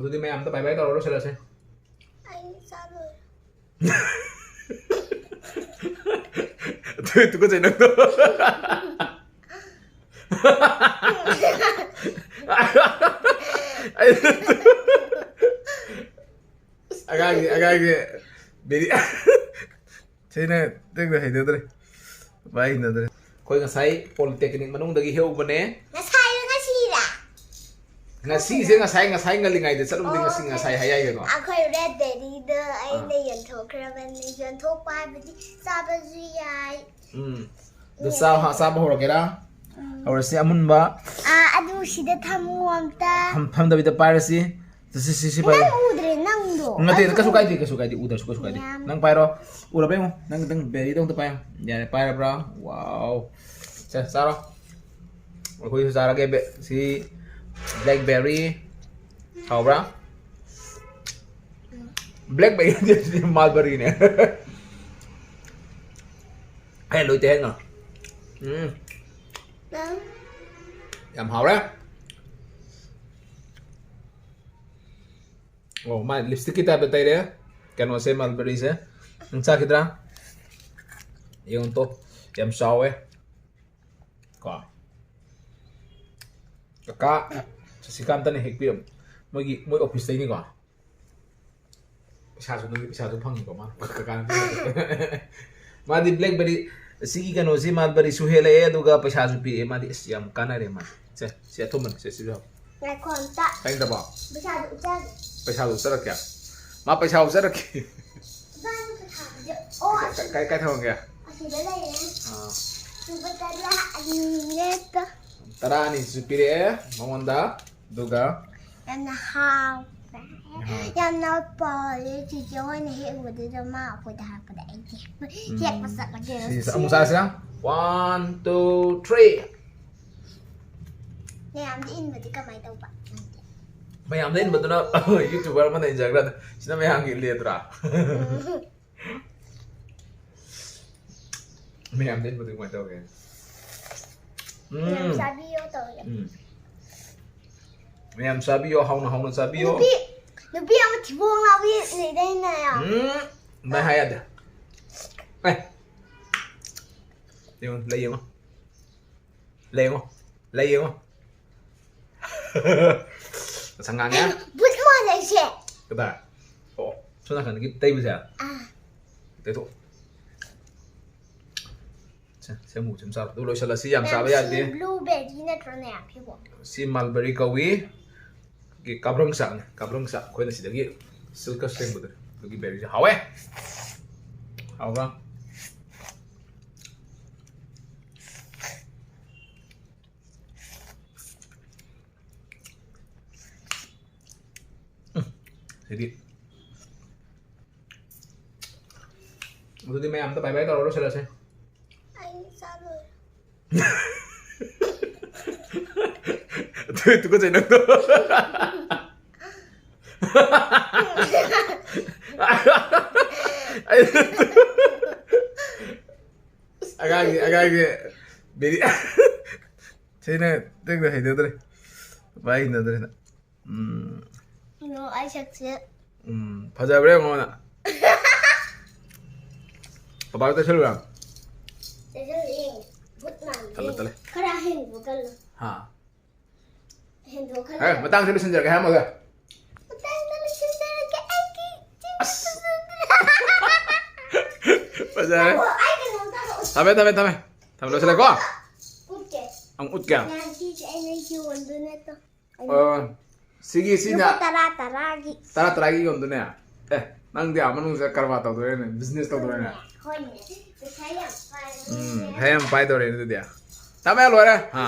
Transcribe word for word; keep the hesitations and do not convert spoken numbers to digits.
ꯑꯗꯨꯗꯤ ꯃꯌꯥꯝꯗ bye bye ꯇꯧꯔ ꯂꯣꯏꯁꯤꯜꯂꯁꯦ꯫ ꯑꯩ ꯆꯥ ꯂꯣꯏꯔꯦ꯫ ꯑꯗꯨ ꯇꯨꯀꯠꯆꯩ ꯅꯪꯗꯣ꯫ ꯑꯩ ꯑꯉꯥꯡꯁꯦ, ꯑꯉꯥꯡꯁꯦ ꯕꯦꯔꯤ꯫ ꯁꯤꯅ ꯇꯦꯛꯇ ꯍꯩꯅꯗ꯭ꯔꯦ꯫ ꯚꯥꯏ ꯍꯩꯅꯗ꯭ꯔꯦ꯫ ꯑꯩꯈꯣꯏ ꯉꯁꯥꯏ polytechnic ꯃꯅꯨꯡꯗꯒꯤ ꯍꯦꯛꯎꯕꯅꯦ꯫ ꯉꯁꯥꯏꯔ ꯉꯁꯤꯔ? ꯉꯁꯤꯁꯦ ꯉꯁꯥꯏ, ꯉꯁꯥꯏ ꯉꯜꯂꯤꯉꯩꯗ ꯆꯠꯂꯨꯕꯗꯤ ꯉꯁꯤ, ꯑꯣꯀꯦ꯫ ꯉꯁꯥꯏ ꯍꯥꯏ ꯌꯥꯏꯗꯅꯣ? ꯑꯩꯈꯣꯏ red berryꯗ ꯑꯩꯅ ꯑꯥ꯫ ꯌꯦꯟꯊꯣꯛꯈ꯭ꯔꯕꯅꯤ꯫ ꯌꯦꯟꯊꯣꯛꯄ ꯍꯥꯏꯕꯗꯤ ꯆꯥꯕꯁꯨ ꯌꯥꯏ꯫ ꯎꯝ꯫ ꯑꯗꯨ ꯆꯥꯕ, ꯆꯥꯕ ꯍꯧꯔꯒꯦꯔꯥ? ꯎꯝ꯫ ꯍꯧꯔꯁꯤ ꯑꯃꯨꯟꯕ꯫ ꯑꯥ, ꯑꯗꯨ ꯁꯤꯗ ꯊꯝꯃꯨ ꯑꯝꯇ꯫ ꯐꯝ-, ꯐꯝꯗꯕꯤꯗ ꯄꯥꯏꯔꯁꯤ꯫ ꯁꯤ, ꯁꯤ, ꯁꯤ, ꯁꯤ ꯄꯥꯏꯔꯣ꯫ ꯅꯪ ꯎꯗ꯭ꯔꯦ, ꯅꯪꯗꯣ꯫ ꯅꯠꯇꯦ, ꯑꯩꯁꯨ ꯀꯩꯁꯨ ꯎꯗ꯭ꯔꯦ꯫ ꯀꯥꯏꯗꯦ, ꯀꯩꯁꯨ ꯀꯥꯏꯗꯦ, ꯎꯗ꯭ꯔꯁꯨ ꯀꯩꯁꯨ ꯀꯥꯏꯗꯦ꯫ ꯌꯥꯝ꯫ ꯅꯪ ꯄꯥꯏꯔꯣ꯫ ꯎꯔꯕ ꯌꯦꯡꯉꯣ꯫ ꯅꯪ, ꯅꯪ berryꯗꯣ ꯑꯝꯇ ꯄꯥꯏꯌꯣ꯫ ꯌꯥꯔꯦ, ꯄꯥꯏꯔꯕ꯭ꯔꯥ? Wow꯫ ꯁꯦ, ꯆꯥꯔꯣ꯫ ꯑꯩꯈꯣꯏꯁꯨ ꯆꯥꯔꯒꯦ꯫ ꯕꯦ-, ꯁꯤ blackberry꯫ ꯍꯥꯎꯕ꯭ꯔꯥ? Blackberry ꯅꯠꯇꯦ, ꯁꯤꯗꯤ mulberryꯅꯦ꯫ ꯑꯦ, ꯂꯣꯏꯇꯦ ꯍꯥꯏꯅ꯫ ꯎꯝ꯫ ꯅꯪ꯫ ꯌꯥꯝ ꯍꯥꯎꯔꯦ꯫ ꯑꯣ, ꯃꯥꯏ lipstickꯀꯤ typeꯇ ꯇꯩꯔꯦ꯫ ꯀꯩꯅꯣꯁꯦ, mulberryꯁꯦ꯫ ꯅꯪ ꯆꯥꯈꯤꯗ꯭ꯔꯥ? ꯌꯦꯡꯉꯨ ꯇꯣ꯫ ꯌꯥꯝ ꯆꯥꯎꯋꯦ꯫ ꯀꯣ꯫ ꯀꯀꯥ ꯁꯁꯤꯀꯥꯟꯇꯅ ꯍꯦꯛꯄꯤꯔꯝ-, ꯃꯣꯏꯒꯤ, ꯃꯣꯏ officeꯇꯩꯅꯤꯀꯣ꯫ ꯄꯩꯁꯥꯁꯨ, ꯅꯪꯒꯤ ꯄꯩꯁꯥꯁꯨ ꯐꯪꯉꯤꯀꯣ, ꯃꯥ ꯀꯀꯥꯅ ꯄꯤꯔꯛꯄ꯫ ꯃꯥꯗꯤ blackberry, ꯁꯤꯒꯤ ꯀꯩꯅꯣꯁꯤ mulberryꯁꯨ ꯍꯦꯜꯂꯛꯑꯦ, ꯑꯗꯨꯒ ꯄꯩꯁꯥꯁꯨ ꯄꯤꯔꯛꯑꯦ꯫ ꯃꯥꯗꯤ ꯑꯁ ꯌꯥꯝ ꯀꯥꯟꯅꯔꯦ ꯃꯥꯗꯤ꯫ ꯁꯦ, ꯁꯤ ꯑꯊꯨꯝꯕꯅꯤ, ꯁꯦ, ꯁꯤꯁꯨ ꯍꯥꯞꯄꯣ꯫ ꯉꯥꯏꯈꯣ ꯑꯝꯇ꯫ ꯆꯥꯅꯤꯡꯗꯕꯣ? ꯄꯩꯁꯥꯗꯣ ꯎꯠꯆꯒꯦ꯫ ꯄꯩꯁꯥꯗꯣ ꯎꯠꯆꯔꯛꯀꯦ꯫ ꯃꯥ ꯄꯩꯁꯥ ꯎꯠꯆꯔꯛꯀꯦ꯫ ꯏꯕꯥꯅꯤ ꯄꯩꯁꯥꯁꯦ꯫ ꯑꯣ, ꯀꯥꯏ, ꯀꯥꯏ, ꯀꯥꯏ ꯊꯝꯃꯝꯒꯦ? ꯑꯁꯤꯗ ꯂꯩꯔꯦ꯫ ꯑꯥ꯫ ꯂꯨꯄꯥ ꯇꯔꯥ ꯑꯅꯤ ꯂꯦꯞꯄ꯫ ꯇꯔꯥ ꯑꯅꯤꯁꯨ ꯄꯤꯔꯛꯑꯦ ꯃꯉꯣꯟꯗ, ꯑꯗꯨꯒ ꯌꯥꯝꯅ ꯍꯥꯎꯕ꯫ ꯑꯥ꯫ ꯌꯥꯝꯅ ꯄꯥꯜꯂꯦ꯫ ꯆꯤꯆꯦ ꯍꯣꯏꯅ ꯍꯦꯛꯎꯕꯗꯨꯗ ꯃꯥ ꯑꯩꯈꯣꯏꯗ ꯍꯥꯏꯔꯛꯄꯗ ꯑꯩꯗꯤ ꯍꯦꯛꯄ, ꯎꯝ꯫ ꯍꯦꯛꯄ ꯆꯠꯂꯒꯦ꯫ ꯁꯤ ꯑꯃꯨꯛ ꯆꯥꯁꯤꯔꯥ? One, two, three꯫ ꯃꯌꯥꯝꯗ ꯏꯟꯕꯗꯤ ꯀꯃꯥꯏ ꯇꯧꯕ? ꯃꯌꯥꯝꯗ ꯏꯟꯕꯗꯨꯅ YouTuber ꯑꯃꯅ ꯏꯟꯖꯈ꯭ꯔꯗ ꯁꯤꯅ ꯃꯌꯥꯝꯒꯤ ꯏꯜꯂꯦꯗ꯭ꯔꯥ? ꯎꯝ꯫ ꯃꯌꯥꯝꯗ ꯏꯟꯕꯗꯤ ꯀꯃꯥꯏ ꯇꯧꯒꯦ? ꯃꯌꯥꯝ ꯎꯝ꯫ ꯆꯥꯕꯤꯌꯣ ꯇꯧꯔꯦ꯫ ꯎꯝ꯫ ꯃꯌꯥꯝ ꯆꯥꯕꯤꯌꯣ, ꯍꯥꯎꯅ ꯍꯥꯎꯅ ꯆꯥꯕꯤꯌꯣ꯫ ꯅꯨꯄꯤ ꯅꯨꯄꯤ ꯑꯃ ꯊꯤꯕꯣꯡ ꯂꯥꯎꯕꯤ ꯂꯩꯗꯥꯏꯅꯦ? ꯎꯝ, ꯅꯪ ꯍꯥꯏ ꯌꯥꯗꯦ꯫ ꯑꯦ, ꯌꯦꯡꯉꯣ, ꯂꯩ ꯌꯦꯡꯉꯣ, ꯂꯩ ꯌꯦꯡꯉꯣ, ꯂꯩ ꯌꯦꯡꯉꯣ꯫ ꯉꯁꯪ ꯉꯥꯡꯉꯦ꯫ ꯕꯨꯠ ꯃꯥꯜꯂꯦ ꯑꯩꯁꯦ꯫ ꯀꯗꯥꯏ? ꯑꯣ, ꯁꯣꯝ ꯅꯥꯀꯟꯗꯒꯤ ꯇꯩꯕꯁꯦ꯫ ꯑꯥ꯫ ꯇꯩꯊꯣꯛ꯫ ꯁꯦ, ꯁꯦꯝꯃꯨ, ꯁꯦꯝ ꯆꯥꯔꯣ꯫ ꯑꯗꯨ ꯂꯣꯏꯁꯤꯜꯂꯁꯤ, ꯌꯥꯝ ꯆꯥꯕ ꯌꯥꯗꯦ꯫ ꯕ꯭ꯂꯨꯕꯦꯔꯤ ꯅꯠꯇ꯭ꯔꯣꯅꯦ ꯐꯤꯕꯣ? ꯁꯤ ꯃꯜꯕꯔꯤ ꯀꯧꯏ꯫ ꯀꯥꯕ꯭ꯔꯪ ꯆꯥꯛꯅꯦ, ꯀꯥꯕ꯭ꯔꯪ ꯆꯥꯛ꯫ ꯑꯩꯈꯣꯏꯅ ꯁꯤꯗꯒꯤ ꯁꯤꯜꯀ ꯁꯦꯝꯕꯗꯣ, ꯑꯗꯨꯒꯤ ꯕꯦꯔꯤꯁꯦ ꯍꯥꯎꯋꯦ꯫ ꯍꯥꯎꯕ꯭ꯔꯥ? ꯎꯝ, ꯁꯤꯗꯤ꯫ ꯑꯗꯨꯗꯤ ꯃꯌꯥꯝꯗ bye bye ꯇꯧꯔ ꯂꯣꯏꯁꯤꯜꯂꯁꯦ꯫ ꯑꯩ ꯆꯥꯔꯣꯏ꯫ ꯑꯗꯨ ꯇꯨꯀꯠꯆꯩ ꯅꯪꯗꯣ꯫ ꯑꯉꯥꯡꯒꯤ, ꯑꯉꯥꯡꯒꯤ ꯕꯦꯔꯤ꯫ ꯁꯤꯅ ꯇꯦꯛꯇ ꯍꯩꯅꯗ꯭ꯔꯦ꯫ ꯚꯥꯏ ꯍꯩꯅꯗ꯭ꯔꯦ ꯅꯪ꯫ ꯎꯝ꯫ ꯅꯣ, ꯑꯩ ꯁꯛꯁꯦ꯫ ꯎꯝ, ꯐꯖꯕ꯭ꯔꯥ ꯌꯦꯡꯉꯣ ꯅꯪ꯫ ꯄꯄꯥꯗ ꯇꯩꯁꯜꯂꯨꯔꯥ? ꯇꯩꯁꯜꯂꯦ꯫ ꯕꯨꯠ ꯃꯥꯜꯂꯦ꯫ ꯇꯜꯂꯦ, ꯇꯜꯂꯦ꯫ ꯈꯔ ꯍꯦꯟꯗꯣꯛꯍꯜꯂꯣ꯫ ꯍꯥ? ꯍꯦꯟꯗꯣꯛꯍꯜꯂꯣ꯫ ꯑꯦ, ꯃꯇꯥꯡꯁꯤꯗ ꯂꯣꯏꯁꯤꯟꯖꯔꯒꯦ, ꯍꯥꯏꯔꯝꯃꯒ꯫ ꯃꯇꯥꯡꯗ ꯂꯣꯏꯁꯤꯟꯖꯔꯒꯦ ꯑꯩꯒꯤ ꯑꯁ꯫ ꯐꯖꯔꯦ꯫ ꯑꯣ, ꯑꯩ ꯀꯩꯅꯣꯝꯇ ꯍꯥꯏꯔꯛꯑꯣ꯫ ꯊꯝꯃꯦ, ꯊꯝꯃꯦ, ꯊꯝꯃꯦ꯫ ꯊꯝꯃꯦ, ꯂꯣꯏꯁꯤꯜꯂꯦꯀꯣ? ꯎꯠꯀꯦ꯫ ꯑꯃꯨꯛ ꯎꯠꯀꯦ꯫ ꯉꯥꯏꯈꯤꯁꯦ, ꯑꯩꯅ ꯌꯣꯟꯗꯣꯏꯅꯦ ꯑꯗꯣ꯫ ꯑꯣ, ꯁꯤꯒꯤ, ꯁꯤꯅ ꯂꯨꯄꯥ ꯇꯔꯥ, ꯇꯔꯥꯒꯤ꯫ ꯇꯔꯥ ꯇꯔꯥꯒꯤ ꯌꯣꯟꯗꯣꯏꯅꯦ? ꯑꯦ, ꯅꯪꯗꯤ ꯑꯥ ꯃꯅꯨꯡꯗ ꯀꯔꯕꯥꯔ ꯇꯧꯗꯣꯔꯦꯅꯦ, business ꯇꯧꯗꯣꯔꯦꯅꯦ? ꯍꯣꯏꯅꯦ, ꯄꯩꯁꯥ ꯌꯥꯝ ꯄꯥꯏꯕꯅꯦ꯫ ꯎꯝ, ꯄꯩꯁꯥ ꯌꯥꯝ ꯄꯥꯏꯗꯧꯔꯦꯅꯦ ꯑꯗꯨꯗꯤ꯫ ꯊꯝꯃꯦ, ꯂꯣꯏꯔꯦ꯫ ꯍꯥ꯫